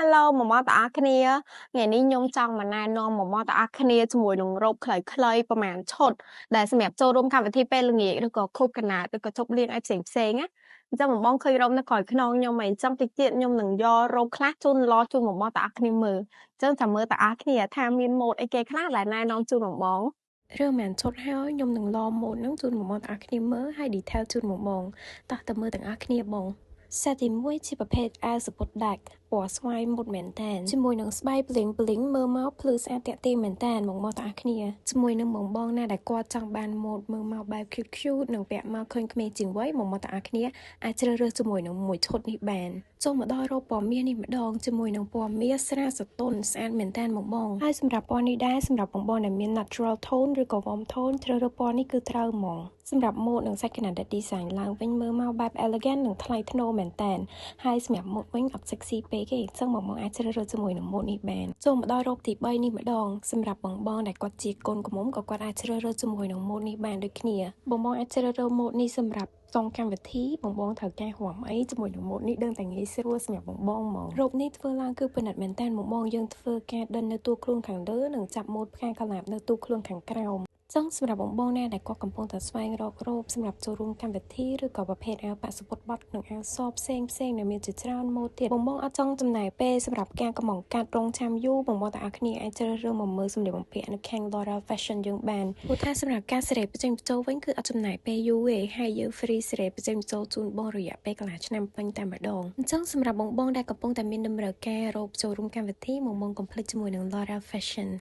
Hello មកមកទាំងអស់គ្នាថ្ងៃនេះខ្ញុំចង់មកណែនាំមកមកទាំងអស់គ្នាជាមួយនឹងរ៉ូបខ្លីៗប្រហែលឈុតដែលសម្រាប់ចូលរួមកម្មវិធីពេលល្ងាចឬក៏ខួបកំណើតឬក៏ជប់លៀងអីផ្សេងផ្សេងណាអញ្ចឹងបងបងឃើញរ៉ូបនៅក្រោយខ្នងខ្ញុំអីអញ្ចឹងតិចទៀតខ្ញុំនឹងយករ៉ូបខ្លះជូនឡជូនបងបងទាំងអស់គ្នាមើលអញ្ចឹងចាំមើលទាំងអស់គ្នាថាមានម៉ូដអីគេខ្លះដែលណែនាំជូនបងបង រឿងមិនឈុតហើយខ្ញុំនឹងឡម៉ូដហ្នឹងជូនបងបងទាំងអស់គ្នាមើលហើយ detail ជូនបងបងតោះទៅមើលទាំងអស់គ្នាបង set ទី1ជាប្រភេទអាវសំពត់ដាច់ពណ៌ស្វាយមុតមែនតែនជាមួយនឹងស្បៃ bling bling មើលមកភ្លឺស្អាតតាក់ទាញមែនតែនបងមកទាំងអស់គ្នាជាមួយនឹងបងបងណាដែលគាត់ចង់បានម៉ូដមើលមកបែប cute cute និងពាក់មកឃើញក្មេងជាងវ័យបងមកទាំងអស់គ្នាអាចជ្រើសរើសជាមួយនឹងមួយឈុតនេះបានចូលមកដល់រ៉ូបពណ៌មាសនេះម្ដងជាមួយនឹងពណ៌មាសស្រាលសទន់ស្អាតមែនតែនបងបងហើយសម្រាប់ពណ៌នេះដែរសម្រាប់បងបងដែលមាន natural tone ឬក៏ warm tone ជ្រើសរើសពណ៌នេះគឺត្រូវហ្មងសម្រាប់ម៉ូដនិងសាច់កណាត់ដែល design ឡើងវិញមើលមកបែប elegant និងថ្លៃថ្នូរមែនតែនហើយសម្រាប់ម៉ូដវិញអត់ sexy ពេកទេអញ្ចឹងបងបងអាចជ្រើសរើសជាមួយនឹងម៉ូដនេះបានចូលមកដល់រ៉ូបទី3នេះម្ដងសម្រាប់បងបងដែលគាត់ជាកូនក្រមុំក៏គាត់អាចជ្រើសរើសជាមួយនឹងម៉ូដនេះបានដូចគ្នាបងបងអាចជ្រើសរើសម៉ូដនេះសម្រាប់សងកម្មវិធីបងបងត្រូវការរំអីជាមួយនឹងម៉ូដនេះដឹងតែងាយស្រួលសម្រាប់បងបងហ្មងរ៉ូបនេះធ្វើឡើងគឺពិនិត្យមែនតើបងបងយើងធ្វើការដិននៅតួខ្លួនខាងលើនិងចាប់ម៉ូដផ្កាកលាបនៅតួខ្លួនខាងក្រោមចឹងសម្រាប់បងបងណាដែលគាត់កំពុងតែស្វែងរករ៉ូបសម្រាប់ចូលរួមកម្មវិធីឬក៏ប្រភេទអាវប៉ាក់សំពត់បត់និងអាវសផ្សេងផ្សេងដែលមានជាច្រើនម៉ូដទៀតបងបងអត់ចង់ចំណាយពេលសម្រាប់ការកំងកាត់រងចាំយូរបងបងទាំងអស់គ្នាអាចជ្រើសរើសមកមើលសម្លៀកបំពាក់នៅខាង Laura Fashion យើងបានព្រោះថាសម្រាប់ការសេរីបញ្ចេញបញ្ចូលវិញគឺអត់ចំណាយពេលយូរទេហើយយើង free សេរីបញ្ចេញបញ្ចូលជូនបងរយៈពេលកន្លះឆ្នាំពេញតែម្ដងអញ្ចឹងសម្រាប់បងបងដែលកំពុងតែមានតម្រូវការរ៉ូបចូលរួមកម្មវិធីបងបងកុំភ្លេចជាមួយនឹង Laura Fashion។